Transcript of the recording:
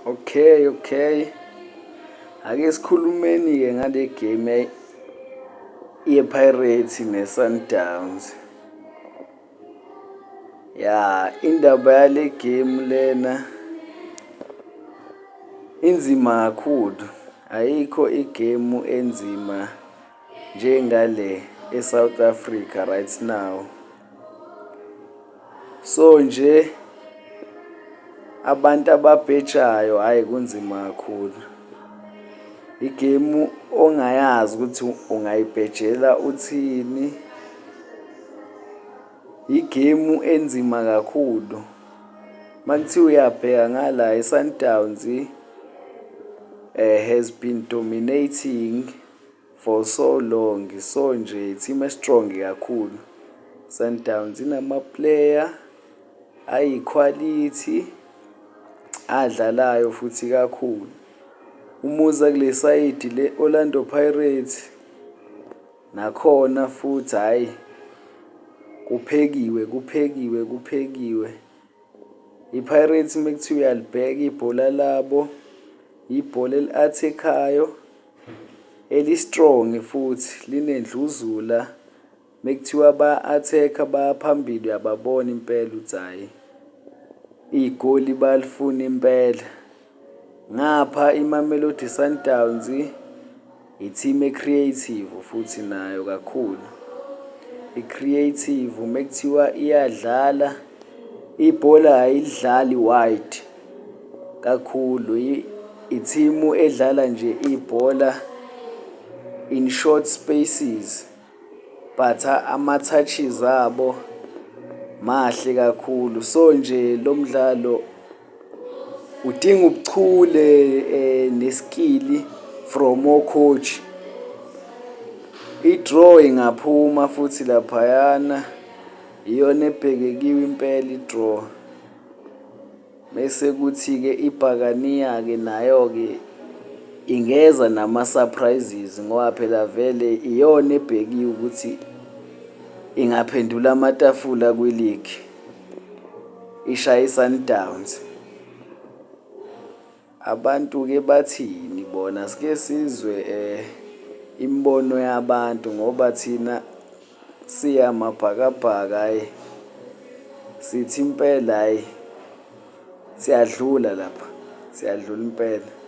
Okay. Ake sikhulumeni-ke ngale game ye-Pirates ne-Sundowns. Ya, indaba yale game lena inzima kakhulu, ayikho i-game enzima njengale e-South Africa right now. So nje abantu ababhejayo, hhayi, kunzima kakhulu. I-game ongayazi ukuthi ungayibhejela uthini, i-game enzima kakhulu. Uma kuthiwa uyabheka ngala, i-Sundowns has been dominating for so long, so nje i-team e-strong kakhulu. Sundowns inama-player ayikhwalithi, adlalayo futhi kakhulu. Uma uza kule side le-Orlando Pirates, nakhona futhi hhayi, kuphekiwe, kuphekiwe, kuphekiwe. I-Pirates uma kuthiwa uyalibheka ibhola labo, ibhola eli-attack-ayo, eli-strong futhi linendluzula. Uma kuthiwa baya-attack-a baya phambili, uyababona impela ukuthi hhayi, igoli bayalifuna impela. Ngapha iMamelodi Sundowns i-team e-creative futhi nayo kakhulu, i-creative. Uma kuthiwa iyadlala ibhola, ayilidlali wide kakhulu, i-team edlala nje ibhola in short spaces, but ama-touches abo mahle kakhulu. So nje lo mdlalo udinga ubuchule ne-skill from o-coach. I-draw ingaphuma futhi laphayana, iyona ebhekekiwe impela i-draw. Mese kuthi-ke ibhakaniya-ke nayo-ke ingeza nama-surprises, ngoba phela vele iyona ebhekiwe ukuthi ingaphendula amatafula kwiligi, ishaye i-Sundowns. Abantu-ke bathini bona? Sike sizwe imibono yabantu, ngoba thina siyamabhakabhaka, hhayi, sithi impela hhayi, siyadlula lapha, siyadlula impela.